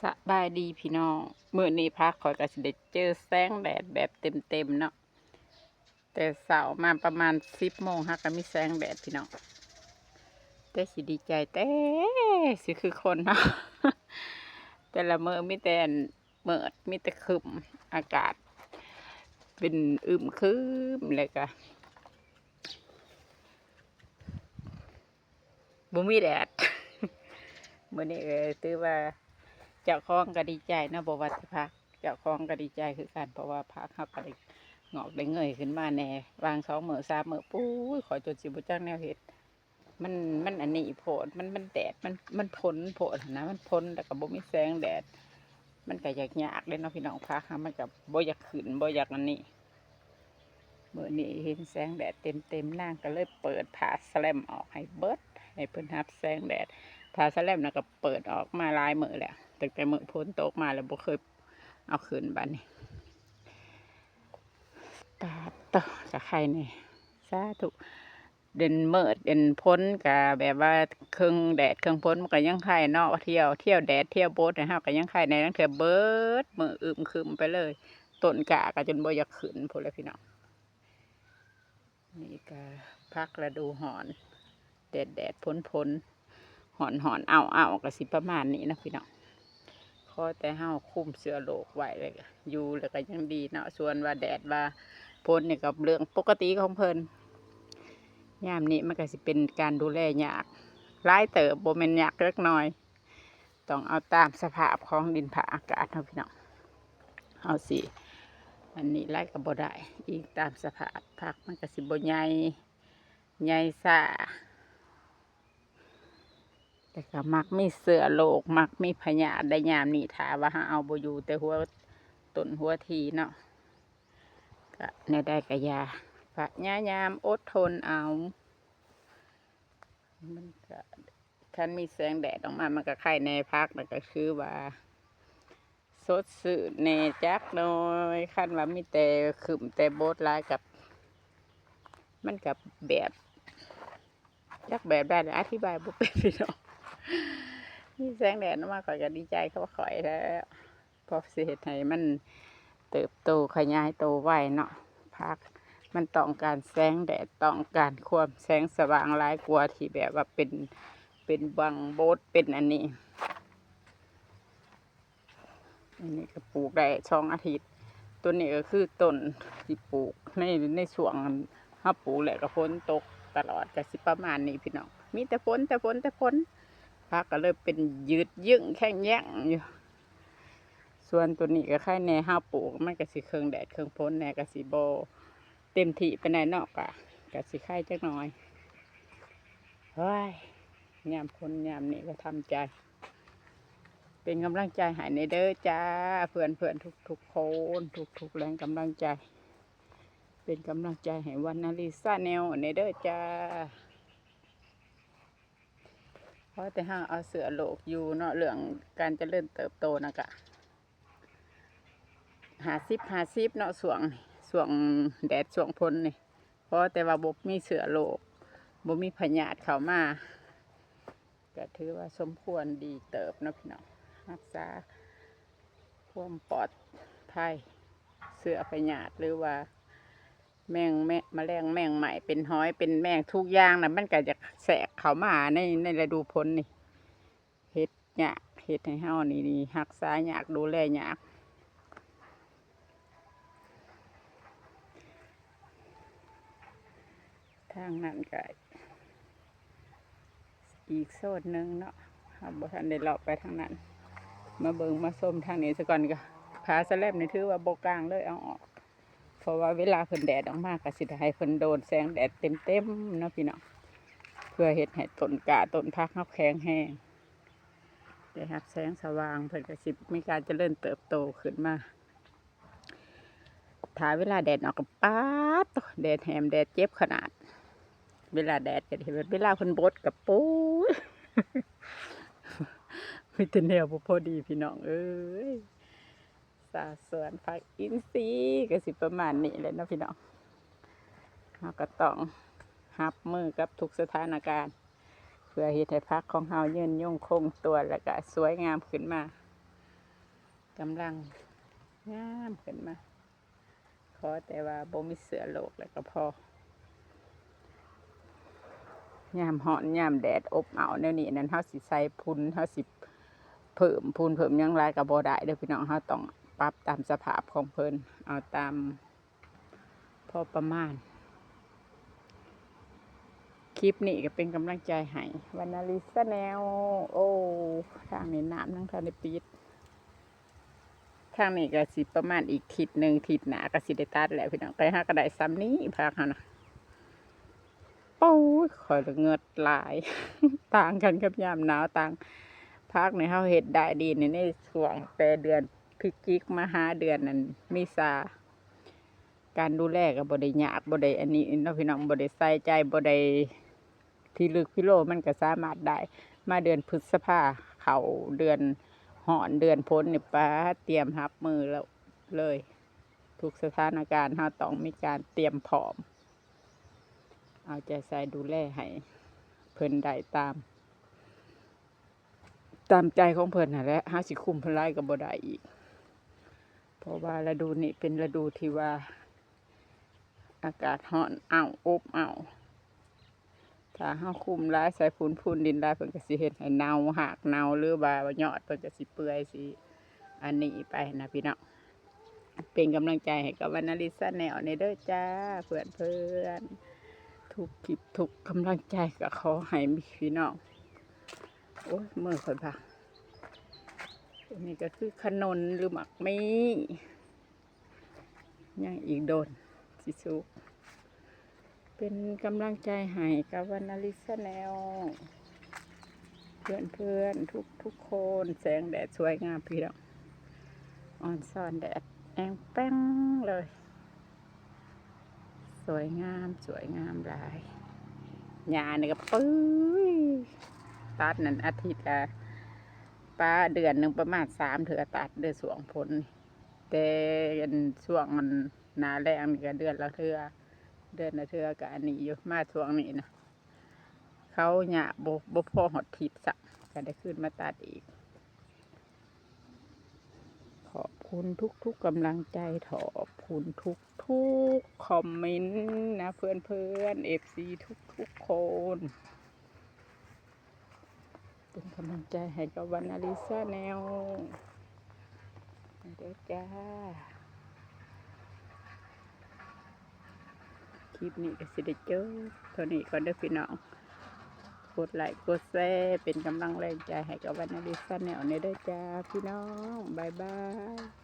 ສະບາຍດີພີ່ນ້ອງ, ມື້ນີ້ຜັກຂ້ອຍກໍຊິໄດ້ເຈີແສງແດດແບບເຕັມໆເນາະ. ແຕ່ເຊົ້າມາປະມານສິບໂມງ ຫາກໍມີແສງແດດພີ່ນ້ອງ, ແຕ່ຊິດີໃຈແຕ່ຊິຄືຄົນເນາະ. ແຕ່ລະມື້ມີແຕ່ອັນມືດ ມີແຕ່ຄຶ້ມ, ອາກາດເປັນອຶມຄຶມ ແລ້ວກໍ ບໍ່ມີແດດ. ມື້ນີ້ກໍຖືວ່າເຈົ້າຂອງກໍດີໃຈເນາະ, ບໍ່ວ່າແຕ່ຜັກ ເຈົ້າຂອງກໍດີໃຈຄືກັນ ເພາະວ່າຜັກເຮົາກໍໄດ້ງອກໄດ້ເງີຍຂຶ້ນມາແດ່. ຫວ່າງສອງມື້ສາມມື້ ປຸ້ຍ ຂ້ອຍຈົນຊິບໍ່ຈັກແນວເຮັດ. ມັນ ມັນອັນນີ້ໂພດ, ມັນ ມັນແດດ ມັນ ມັນພົນໂພດຫັ້ນນະ, ມັນພົນແລ້ວກໍບໍ່ມີແສງແດດ. ມັນກໍຍາກໆເດ້ເນາະພີ່ນ້ອງ, ຜັກເຮົາມັນກໍບໍ່ຢາກຂຶ້ນ ບໍ່ຢາກອັນນີ້. ມື້ນີ້ເຫັນແສງແດດເຕັມໆ ນາງກໍເລີຍເປີດຜ້າສະແລັມອອກໃຫ້ເບິດ ໃຫ້ເພິ່ນຮັບແສງແດດ. ຜ້າສະແລັມນະກໍເປີດອອກມາຫຼາຍມື້ແລ້ວ, ຕັ້ງແຕ່ມື້ຝົນຕົກມາແລ້ວ ບໍ່ເຄີຍເອົາຂຶ້ນ. ບາດນີ້ ປາດໂທ້ ກະໄຄແດ່ ສາທຸ. ເປັນມືດເປັນຝົນ ກະແບບວ່າເຄິ່ງແດດເຄິ່ງຝົນ ມັນກະຍັງໄຄເນາະ, ທ່ຽວ ທ່ຽວແດດທ່ຽວຝົນ ເຮົາກະຍັງໄຄແດ່. ລາງເທື່ອເບິດມື້ອຶມຄຶມໄປເລີຍ, ຕົ້ນກ້າກະຈົນບໍ່ຢາກຂຶ້ນພຸ້ນແຫຼະພີ່ນ້ອງ. ນີ້ກະຜັກລະດູຮ້ອນ ແດດໆ ຝົນໆ ຮ້ອນໆ ອ້າວໆ ກະຊິປະມານນີ້ເນາະພີ່ນ້ອງ. ຂໍແຕ່ເຮົາຄຸມເຊື້ອໂລກໄວ້ ແລ້ວກໍຢູ່ ແລ້ວກໍຍັງດີເນາະ. ສ່ວນວ່າແດດວ່າຝົນນີ້ກໍເລື່ອງປົກກະຕິຂອງເພິ່ນ. ຍາມນີ້ມັນກໍຊິເປັນການດູແລຍາກຫຼາຍເຕີບ, ບໍ່ແມ່ນຍາກເລັກນ້ອຍ. ຕ້ອງເອົາຕາມສະພາບຂອງດິນຟ້າອາກາດເນາະພີ່ນ້ອງ. ເຮົາຊິອັນນີ້ຫຼາຍກໍບໍ່ໄດ້, ອີງຕາມສະພາບ. ຜັກມັນກໍຊິບໍ່ໃຫຍ່ ໃຫຍ່ຊ້າ ແຕ່ກໍມັກມີເຊື້ອໂລກ ມັກມີພະຍາດໄດ້ຍາມນີ້ ຖ້າວ່າເຮົາເອົາບໍ່ຢູ່ແຕ່ຫົວຕົ້ນຫົວທີເນາະ. ກະແນວໃດກະຢ່າ ພະຍາຍາມອົດທົນເອົາ. ມັນກະ ຄັນມີແສງແດດອອກມາ ມັນກະໄຄແດ່. ຜັກນະກະຄືວ່າ ສົດຊື່ນແດ່ຈັກໜ້ອຍ. ຄັນວ່າມີແຕ່ຄຶ້ມແຕ່ບົດຫຼາຍກັບ ມັນກັບແບບ ຈັກແບບໃດ ອະທິບາຍບໍ່ເປັນພີ່ນ້ອງ. ມີແສງແດດອອກມາ ຂ້ອຍກໍດີໃຈຂອງຂ້ອຍແລ້ວ, ເພາະຊິເຮັດໃຫ້ມັນເຕີບໂຕຂະຫຍາຍໂຕໄວເນາະ. ຜັກມັນຕ້ອງການແສງແດດ ຕ້ອງການຄວາມແສງສະຫວ່າງຫຼາຍກວ່າທີ່ແບບວ່າເປັນ ເປັນບັງບົດ ເປັນອັນນີ້. ອັນນີ້ກໍປູກໄດ້ສອງອາທິດ. ຕົວນີ້ກໍຄືຕົ້ນທີ່ປູກໃນ ໃນຊ່ວງເຮົາປູກແລ້ວກໍຝົນຕົກຕະຫຼອດ ກໍຊິປະມານນີ້ພີ່ນ້ອງ, ມີແຕ່ຝົນ ແຕ່ຝົນ ແຕ່ຝົນ. ຜັກກໍເລີຍເປັນຍືດຍຶງແຂງແຍງຢູ່. ສ່ວນຕົວນີ້ກໍໄຄແດ່, ເຮົາປູກມັນກໍຊິເຄິ່ງແດດເຄິ່ງຝົນແດ່ ກໍຊິບໍ່ເຕັມທີ່ປານໃດເນາະ, ກໍ ກໍຊິໄຄຈັກໜ້ອຍ. ໂອ້ຍ ຍາມຄົນຍາມນີ້ກໍທຳໃຈ. ເປັນກຳລັງໃຈໃຫ້ແດ່ເດີຈ້າ ເພື່ອນໆທຸກໆຄົນ ທຸກໆແຮງກຳລັງໃຈ. ເປັນກຳລັງໃຈໃຫ້ວັນນາລີຊາແນວແດ່ເດີຈ້າ. ຂໍແຕ່ເຮົາເອົາເຊື້ອໂລກຢູ່ເນາະ, ເລື່ອງການຈະເລີນເຕີບໂຕນະກະ ຫ້າສິບ ຫ້າສິບເນາະ ຊ່ວງ ຊ່ວງແດດ ຊ່ວງຝົນນີ້. ຂໍແຕ່ວ່າບໍ່ມີເຊື້ອໂລກ ບໍ່ມີພະຍາດເຂົ້າມາ ກໍຖືວ່າສົມຄວນດີເຕີບເນາະພີ່ນ້ອງ. ຮັກສາຄວາມປອດໄພ ເຊື້ອພະຍາດ ຫຼືວ່າແມງ ແມ ມະແລງແມງໄມ້ ເປັນຫອຍເປັນແມງທຸກຢ່າງນະ ມັນກໍຢາກແຊກເຂົ້າມາໃນ ໃນລະດູຝົນນີ້. ເຮັດຍາກ ເຮັດໃຫ້ເຮົານີ້ ນີ້ຮັກສາຍາກ ດູແລຍາກ. ທາງນັ້ນກະອີກໂຊນໜຶ່ງເນາະ, ເຮົາບໍ່ທັນໄດ້ເລາະໄປທາງນັ້ນ. ມາເບິ່ງມາຊົມທາງນີ້ສາກ່ອນ. ກະຜ້າສະແລັບນີ້ຖືວ່າບໍ່ກາງເລີຍ ເອົາອອກ. ເພາະວ່າເວລາເພິ່ນແດດອອກມາ ກະຊິໄດ້ໃຫ້ເພິ່ນໂດນແສງແດດເຕັມໆເນາະພີ່ນ້ອງ, ເພື່ອເຮັດໃຫ້ຕົ້ນກ້າຕົ້ນຜັກເຮົາແຂງແຮງ ໄດ້ຮັບແສງສະຫວ່າງ, ເພິ່ນກໍຊິມີການຈະເລີນເຕີບໂຕຂຶ້ນມາ. ຖ້າເວລາແດດອອກກໍ ປາດໂທ້ ແດດແຮມ ແດດເຈັບຂະໜາດ. ເວລາແດດກໍເຫັນ, ເວລາເພິ່ນບົດກໍ ໂອ້ຍ ມີແຕ່ແນວບໍ່ພໍດີ ພີ່ນ້ອງເອີຍ. ຊາວສວນຜັກອິນຊີກໍຊິປະມານນີ້ແຫຼະເນາະພີ່ນ້ອງ. ເຮົາກໍຕ້ອງຮັບມືກັບທຸກສະຖານະການ ເພື່ອເຮັດໃຫ້ຜັກຂອງເຮົາຍືນຍົງຄົງຕົວ ແລ້ວກໍສວຍງາມຂຶ້ນມາ. ກຳລັງງາມຂຶ້ນມາ. ຂໍແຕ່ວ່າບໍ່ມີເຊື້ອໂລກແລ້ວກໍພໍ. ຍາມຮ້ອນຍາມແດດອົບເອົາແນວນີ້ນັ້ນ ເຮົາຊິໃສ່ຝຸ່ນ ເຮົາຊິເພີ່ມຝຸ່ນເພີ່ມຫຍັງຫຼາຍກໍບໍ່ໄດ້ເດີ້ພີ່ນ້ອງ. ເຮົາຕ້ອງປັບຕາມສະພາບຂອງເພິ່ນ ເອົາຕາມພໍປະມານ. ຄລິບນີ້ກໍເປັນກຳລັງໃຈໃຫ້ວັນນະລີຊາແນລ. ໂອ້ ທາງນີ້ນ້ຳຍັງທັນໄດ້ປິດ. ທາງນີ້ກໍຊິປະມານອີກທິດໜຶ່ງ ທິດໜ້າກໍຊິໄດ້ຕັດແລ້ວພີ່ນ້ອງ. ແຕ່ເຮົາກໍໄດ້ສ່ຳນີ້ ຜັກເຮົານະ. ໂອ້ຍ ຂ້ອຍລະເງິດຫຼາຍ ຕ່າງກັນກັບຍາມໜາວ. ຕ່າງ ຜັກນີ້ເຮົາເຮັດໄດ້ດີໃນ ໃນຊ່ວງແຕ່ເດືອນພະຈິກມາຫາເດືອນນັ້ນເມສາ. ການດູແລກໍບໍ່ໄດ້ຍາກ ບໍ່ໄດ້ອັນນີ້ເນາະພີ່ນ້ອງ ບໍ່ໄດ້ໃສ່ໃຈ ບໍ່ໄດ້ພິລຶກພິໂລ ມັນກໍສາມາດໄດ້. ມາເດືອນພຶດສະພາ ເຂົ້າເດືອນຮ້ອນເດືອນຝົນນີ້ ປາດ ຕຽມຮັບມືແລ້ວເລີຍ. ທຸກສະຖານະການເຮົາຕ້ອງມີການຕຽມພ້ອມ ເອົາໃຈໃສ່ດູແລໃຫ້ເພິ່ນໄດ້ຕາມ ຕາມໃຈຂອງເພິ່ນຫັ້ນແຫຼະ. ເຮົາຊິຄຸມເພິ່ນຫຼາຍກໍບໍ່ໄດ້ອີກ ເພາະວ່າລະດູນີ້ເປັນລະດູທີ່ວ່າອາກາດຮ້ອນອ້າວອົບອ້າວ. ຖ້າເຮົາຄຸມຫຼາຍ ໃສ່ຝຸ່ນ ຝຸ່ນດິນຫຼາຍ ເພິ່ນກໍຊິເຮັດໃຫ້ເນົ່າ ຮາກເນົ່າ ຫຼືວ່າຍອດເພິ່ນກໍຊິເປື່ອຍ ຊິອັນນີ້ໄປນະພີ່ນ້ອງ. ເປັນກຳລັງໃຈໃຫ້ກັບວັນນະລີຊາແນລແດ່ເດີ້ຈ້າ ເພື່ອນໆ ທຸກຄລິບ ທຸກກຳລັງໃຈກໍຂໍໃຫ້ມີພີ່ນ້ອງ. ໂອ້ຍ ມືຂ້ອຍພາ. ອັນນີ້ກໍຄືຂະໜົນ ຫຼື ໝາກມີ້ ຍັງອີກດົນຊິສຸກ. ເປັນກຳລັງໃຈໃຫ້ກັບວັນນະລີຊາແນລ ເພື່ອນໆ ທຸກໆຄົນ. ແສງແດດສວຍງາມພີ່ນ້ອງ ອອນຊອນແດດແອງແປ້ງເລີຍ. ສວຍງາມ ສວຍງາມຫຼາຍ. ຫຍ້ານີ້ກໍ ປຶ້ຍ ຕັດນັ້ນອາທິດລະ ປະເດືອນໜຶ່ງປະມານສາມເທື່ອຕັດເດີ້ ຊ່ວງຝົນ. ແຕ່ອັນຊ່ວງອັນໜ້າແລ້ງນີ້ກໍເດືອນລະເທື່ອ ເດືອນລະເທື່ອກໍອັນນີ້ຢູ່. ມາຊ່ວງນີ້ນະ ເຂົາຫຍ້າບໍ່ ບໍ່ພໍຮອດທິດຊ້ຳ ກໍໄດ້ຄືນມາຕັດອີກ. ຂອບຄຸນທຸກໆກຳລັງໃຈ ຂອບຄຸນທຸກໆຄອມເມັນນະເພື່ອນໆ ເອັຟຊີທຸກໆຄົນ. ເປັນກຳລັງໃຈໃຫ້ກັບວັນນະລີຊາແນລເດີ້ຈ້າ. ຄລິບນີ້ກໍຊິໄດ້ຈົບເທົ່ານີ້ກ່ອນເດີ້ພີ່ນ້ອງ. ກົດໄລກົດແຊ ເປັນກຳລັງແຮງໃຈໃຫ້ກັບວັນນະລີຊາແນລແດ່ເດີ້ຈ້າພີ່ນ້ອງ. ບາຍບາຍ.